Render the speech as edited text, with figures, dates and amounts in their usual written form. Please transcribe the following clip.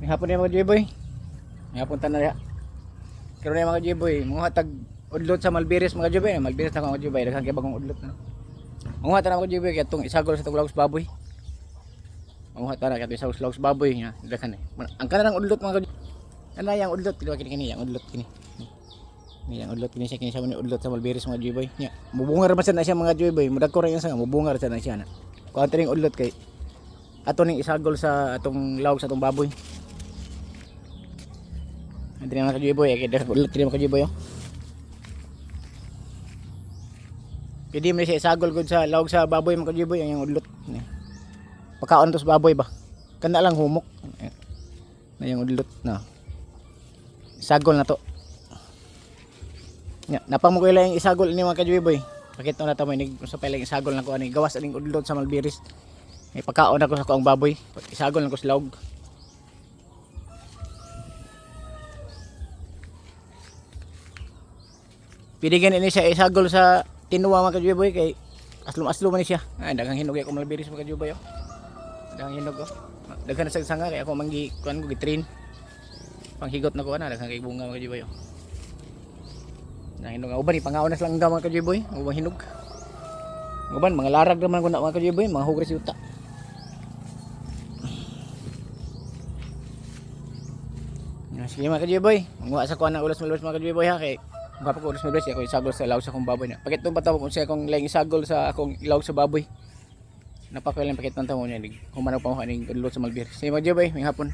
May hapon na, mga J-boy. May hapon tanan diha. Karon na, mga J-boy, mga tag udlot sa Malbiris, mga J-boy. Malbiris na ko, mga J-boy, daghan kay bagong udlot na. Manguha ta na, mga J-boy, kay atong isagol sa tuglaos baboy. Manguha ta na kay atong isagol sa laos baboy nga daghan eh. Ang kanang udlot, mga J-boy. Ana yang udlot kini kini kini yang udlot kini. Ni yang udlot kini siya ni udlot sa Malbiris, mga J-boy. Nya, mubungar man sad na siya, mga J-boy. Mudag ko ra yan sa mubungar sad na siya na. Kuha ring udlot kay ato ning isagol sa atong lawag sa atong baboy. Hindi naman ka-J-boy eh. Kaya ulit din mga ka-J-boy oh. Pwede mo siya isagol gud sa lawag sa baboy, mga ka-J-boy, ang yung udlot. Ni. Pagkaon to sa baboy ba? Kana lang humok. Na yung udlot na. Isagol na to. Nya, napang mo ko ilang isagol ni mga ka-J-boy. Pakita na ta mo inig sa pa ilang isagol na ko ani gawas aning udlot sa Malbiris. May pagkaon ako sa kuang baboy. Isagol na ko sa lawag. Pwede gani ni siya isagol sa tinuwa, mga kajuboy, kay aslom-aslom man ni siya. Ay, daghang hinog ako Malbiris, mga kajuboy oh. Daghang hinog oh. Daghan na sa sanga kay ako manggi kuan ko gitrain. Panghigot na ko ana, daghang kay bunga, mga kajuboy oh. Daghang hinog ang uban ipangaon na silang mga kajuboy, ang ubang hinog. Ang uban mga larag naman ko na, mga kajuboy, mga hugres yuta. Ah, sige, mga kajuboy, manguha sa kuan ng ulos Malbiris, mga kajuboy ha, kay Mga ko ulos Malbiris, ako isagol sa lawag sa akong baboy na. Pakit ba tawag kung siya akong laing isagol sa akong lawag sa baboy. Napakailan pakit ng tamo niya, humanaw pa mo aning udlot sa Malbiris. Sige, mga kajuboy, may hapon.